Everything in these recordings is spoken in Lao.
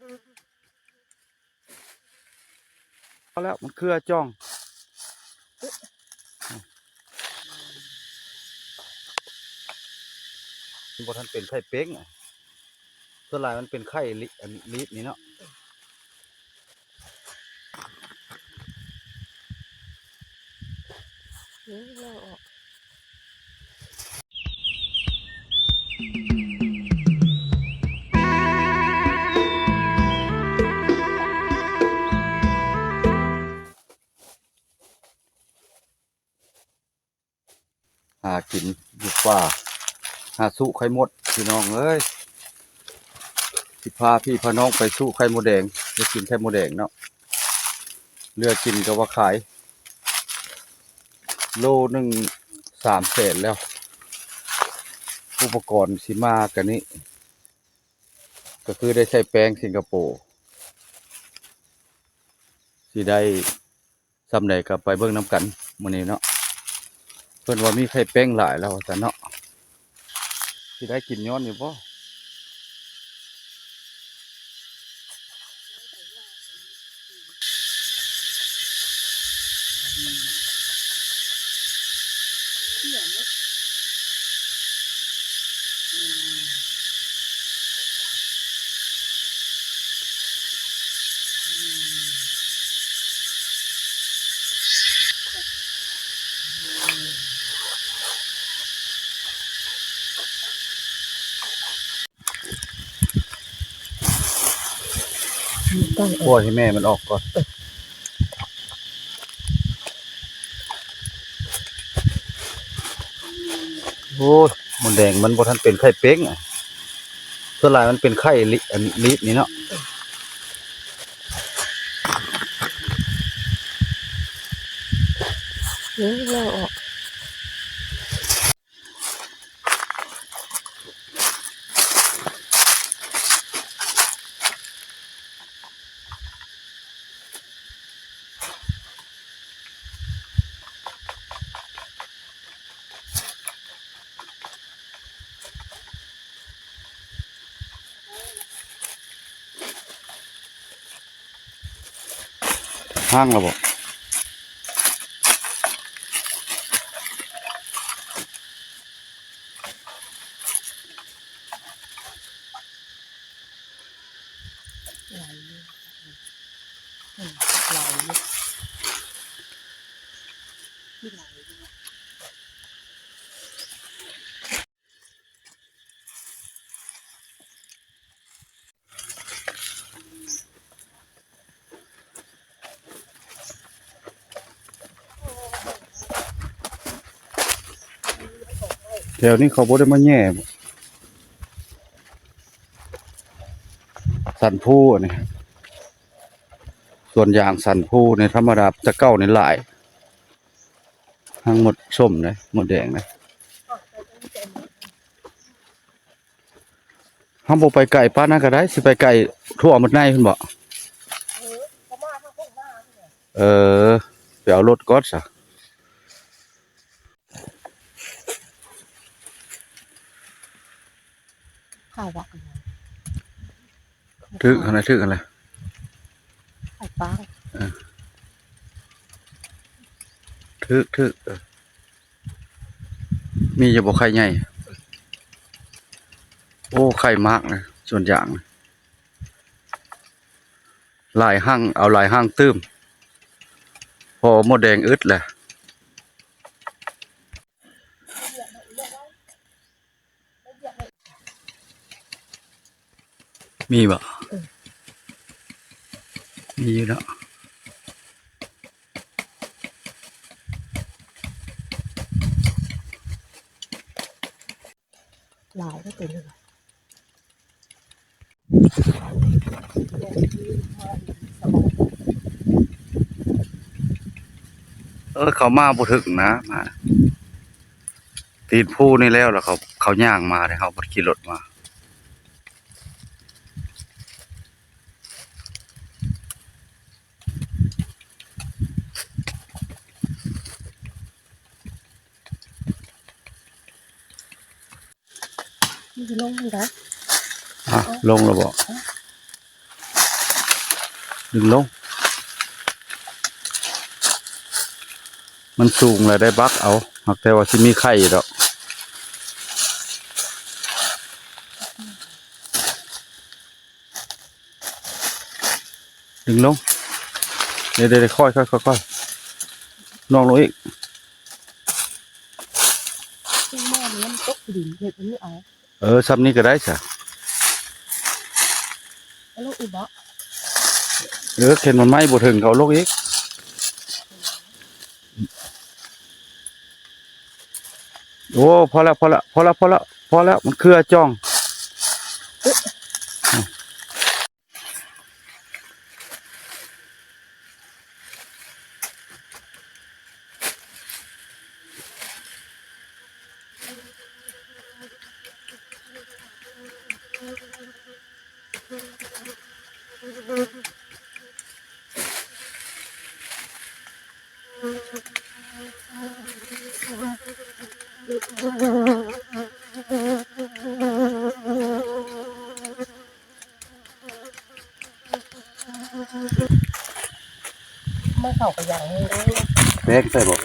ພໍແລ້ວ ມັນເຄືອຈ່ອງ ມັນບໍ່ທັນເປັນໄຂ່ເປັ້ງ ສ່ວນຫຼາຍມັນເປັນໄຂ່ລີດ ອັນລີດນີ້ເນາະ. ນີ້ລາວອອກ ຫາກິນຢູ່ປ່າ ຫາສູ້ໄຂ່ມົດ ພີ່ນ້ອງເອີຍ. ຊິພາພີ່ພານ້ອງໄປສູ້ໄຂ່ມົດແດງ ໄປກິນໄຂ່ມົດແດງເນາະ. ເຫຼືອກິນກໍວ່າຂາຍ ໂລໜຶ່ງສາມແສນແລ້ວ. ອຸປະກອນຊິມາກະນີ້ ກໍຄືໄດ້ໃຊ້ແປ້ງສິງກະໂປ ຊິໄດ້ ສ່ຳໃດກໍໄປເບິ່ງນຳກັນມື້ນີ້ເນາະ. ເພິ່ນວ່າມີໄຂ່ເປັ້ງຫຼາຍແລ້ວວ່າຊັ້ນເນາະ. ຊິໄດ້ກິນຍ້ອນຢູ່ບໍ່? ປ່ອຍໃຫ້ແມ່ມັນອອກກ່ອນ. ໂອ້ຍ ມົດແດງມັນບໍ່ທັນເປັນໄຂ່ເປັ້ງ ສ່ວນຫຼາຍມັນເປັນໄຂ່ລີດ ອັນລີດນີ້ເນາະ. ນີ້ລາວອອກ. ຫ້າງແລ້ວບໍ່? ຫຼາຍຢູ່ ອືມ ຫຼາຍຢູ່ ມີຫຼາຍຢູ່. ແຖວນີ້ເຂົາບໍ່ໄດ້ມາແຍ່ບໍ່? ສັນພູອັນນີ້ ສວນຢາງສັນພູນີ້ ທຳມະດາແຕ່ເກົ່ານີ້ຫຼາຍ ທັງໝົດສົ້ມເດ້ ໝົດແດງເດ້. ເຮົາບໍ່ໄປໄກປານນັ້ນກໍໄດ້ ຊິໄປໄກທົ່ວໝົດໃນພຸ້ນບໍ? ເອີ ໄປເອົາລົດກ່ອນຊະ. ເຂົ້າວ່າ ຖືກຫັ້ນແຫຼະ ຖືກຫັ້ນແຫຼະ ໄຂ່ປາງ ເອີ ຖືກ ຖືກ ເອີ ມີຢູ່ບໍ່ໄຂ່ໃຫຍ່? ໂອ້ ໄຂ່ໝາກນະ ສວນຢາງ ຫຼາຍຮັ່ງ ເອົາຫຼາຍຮັ່ງຕື່ມ ພໍມົດແດງອຶດແຫຼະ. ມີບໍ່? ເອີ ມີຢູ່ເນາະ ຫຼາຍເດ້ຕົວນີ້. ເອີ ເຂົາມາບໍ່ເຖິງນະ ມາຕີນພູນີ້ແລ້ວ ແລ້ວເຂົາ ເຂົາຍ່າງມາເດ້ ເຮົາບໍ່ໄດ້ຂີ່ລົດມາ. ມັນຊິລົງໄດ້ ອ່ະ ລົງແລ້ວບໍ່? ດຶງລົງ ມັນສູງແລ້ວໄດ້ບັກເອົາ ຫາກແຕ່ວ່າຊິມີໄຂ່ຢູ່ດອກ. ດຶງລົງ ເດ້ໆໆ ຄ່ອຍໆໆໆ ໜ່ວງລົງອີກ. ແມງມອດນີ້ມັນຕົກດິນ ເຮັດອັນນີ້ເອົາ. ເອີ ຊ່ຳນີ້ກໍໄດ້ຊະ ເອົາລົງອີກບໍ? ເອີ ເຂັນມັນໄມ້ບໍ່ເຖິງກໍເອົາລົງອີກ. ໂອ້ ພໍແລ້ວ ພໍແລ້ວ ພໍແລ້ວ ພໍແລ້ວ ພໍແລ້ວ ມັນເຄືອຈ່ອງ. ມັນເຂົ້າໄປຢ່າງນີ້ໄດ້ເນາະ ແປ້ງໃສ່ບໍ່?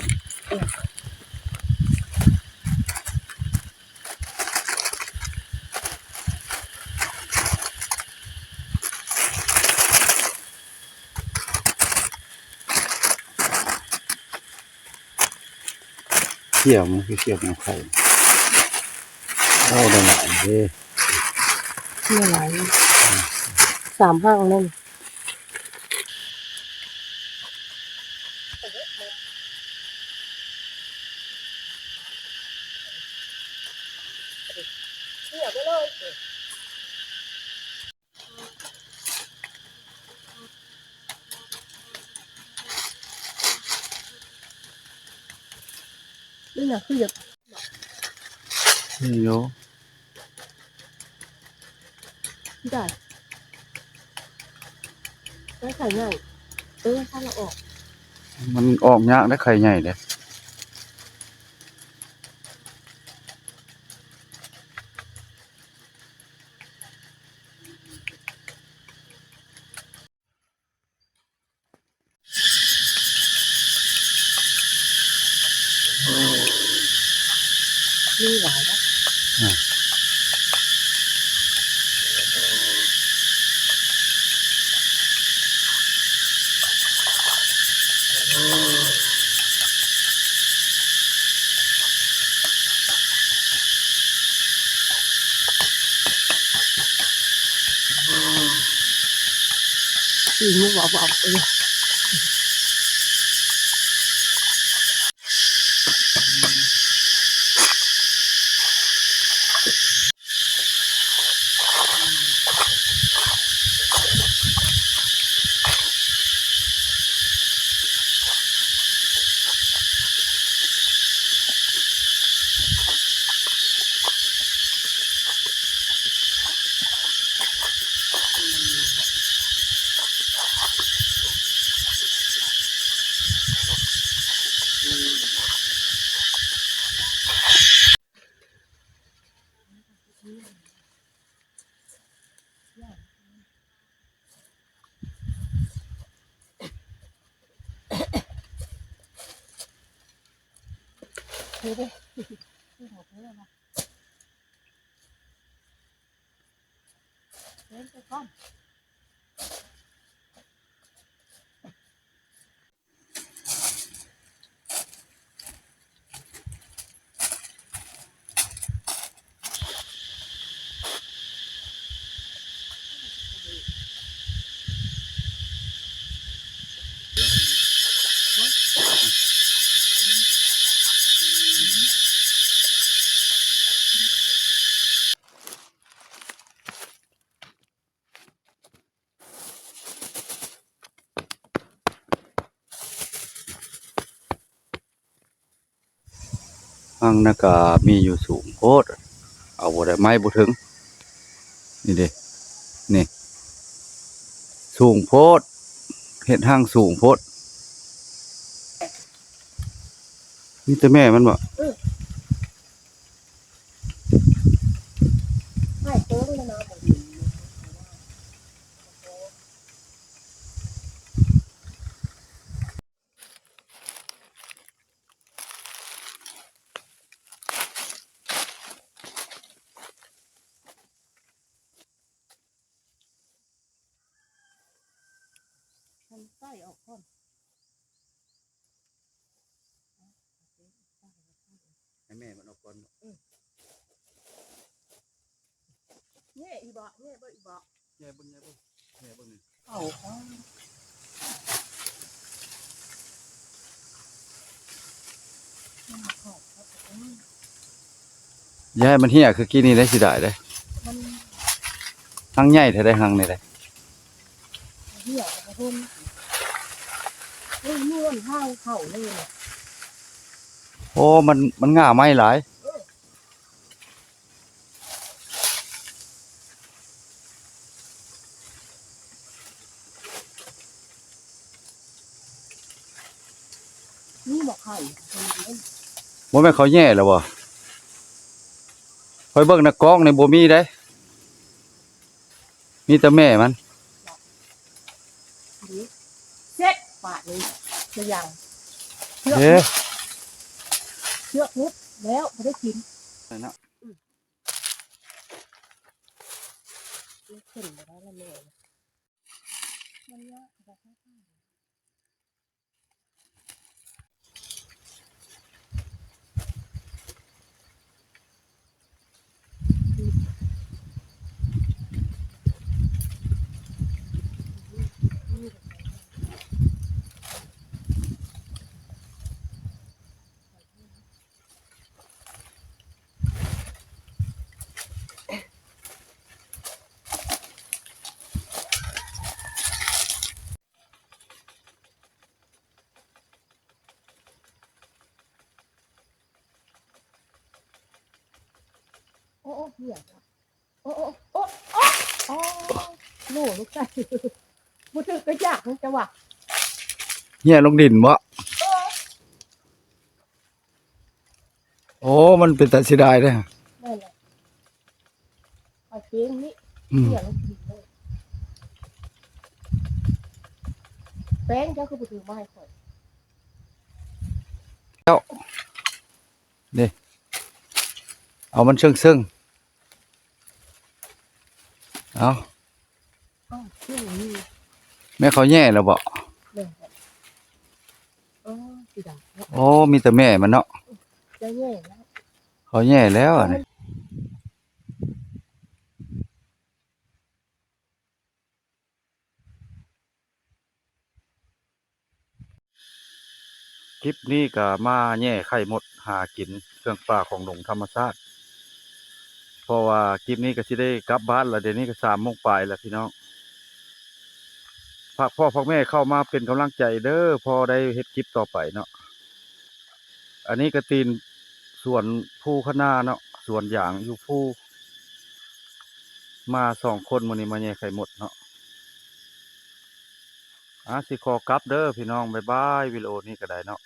ຂຽມ ມັນຄືຂຽມຂອງໃຜ? ເອົາໄດ້ຫຼາຍເດ້ ໄດ້ຫຼາຍ ສາມຮັງນັ້ນ. ນີ້ນະ ຄືຢາກ ນີ້ໂຍ ໄດ້ ໄດ້ໄຂ່ໃຫຍ່ ເອີ ຖ້າລະອອກ ມັນອອກຍາກເດ້ ໄຂ່ໃຫຍ່ເດ້. ມີຫຼາຍເດ້ ອ່າ ຮັງນະກາມີຢູ່ສູງໂພດ ເອົາບໍ່ໄດ້ ໄມ້ບໍ່ເຖິງ ນີ້ເດ້ ນີ້ ສູງໂພດ ເຮັດຮັງສູງໂພດ ມີແຕ່ແມ່ມັນບໍ່? ອື ໄມ້ເຕີງເນາະ. ອອກກ່ອນ ໃຫ້ແມ່ມັນອອກກ່ອນ. ເອີ ແຍ່ອີກບໍ່? ແຍ່ເບິ່ງອີກບໍ່? ແຍ່ເບິ່ງ ແຍ່ເບິ່ງ ແຍ່ເບິ່ງນີ້ ເອົາ ຢ່າໃຫ້ມັນເຫ່ຍຄືກີ້ນີ້ເດ້ ເສຍດາຍເດ້. ມັນ ຮັງໃຫຍ່ແທ້ໃດ ຮັງນີ້ເດ້. ເຫ່ຍກະບໍ່ທົນ ເອີ ມັນເຂົ້າເລີຍ. ໂອ້ ມັນ ມັນງ່າໄມ້ຫຼາຍ. ເອີ ມີບໍ່ໄຂ່? ບໍ່ແມ່ນເຂົາແຍ່ແລ້ວບໍ່? ຂ້ອຍເບິ່ງໃນກ້ອງນີ້ບໍ່ມີເດ້. ມີແຕ່ແມ່ມັນ. ເຊັດບາດນີ້ ສະຫຍັງ ເຊືອກ ເອີ ເຊືອກຫຼຸດແລ້ວ ບໍ່ໄດ້ກິນ. ມັນຂຶ້ນບໍ່ໄດ້ລະແມ່ ມັນຍາກ. ໂອ້ ໂອ້ ເຫື່ອ ໂອ້ ໂອ້ ໂອ້ ໂອ້ ໂອ້ ໂອ້ ລູກຊາຍ ບໍ່ຖືກກະຢາກ ເຈົ້າວ່າ ເຫື່ອລົງດິນບໍ? ເອີ ໂອ້ ມັນເປັນຕາເສຍດາຍເດ້. ແມ່ນແຫຼະ ເອົາເກງນີ້ ອືມ ເຫື່ອລົງດິນເລີຍ. ແປ້ງ ເຈົ້າຄືບໍ່ຖືມາໃຫ້ຂ້ອຍ? ແລ້ວ ນີ້ ເອົາມັນເຊິ່ງໆ ເອົາ ອ້າວ ຄືບໍ່ມີ ແມ່ນເຂົາແຍ່ແລ້ວບໍ? ແມ່ນແຫຼະ ໂອ້ ສີດຳເນາະ ໂອ້ ມີແຕ່ແມ່ມັນເນາະ ຈະແຍ່ແລ້ວ ເຂົາແຍ່ແລ້ວອັນນີ້. ຄລິບນີ້ກະມາແຍ່ໄຂ່ມົດ ຫາກິນເຄື່ອງປ່າຂອງດົງທຳມະຊາດ ເພາະວ່າຄລິບນີ້ກະຊິໄດ້ກັບບ້ານລະ ດຽວນີ້ກະສາມໂມງປາຍລະພີ່ນ້ອງ. ຝາກພໍ່ຝາກແມ່ເຂົ້າມາເປັນກຳລັງໃຈເດີ ພໍໄດ້ເຮັດຄລິບຕໍ່ໄປເນາະ. ອັນນີ້ກະຕີນສວນພູຄະນາເນາະ ສວນຢາງຢູ່ພູ ມາສອງຄົນມື້ນີ້ມາແຍ່ໄຂ່ມົດເນາະ. ອາ ຊິຂໍກັບເດີພີ່ນ້ອງ ບາຍບາຍ ວິດີໂອນີ້ກະໄດ້ເນາະ.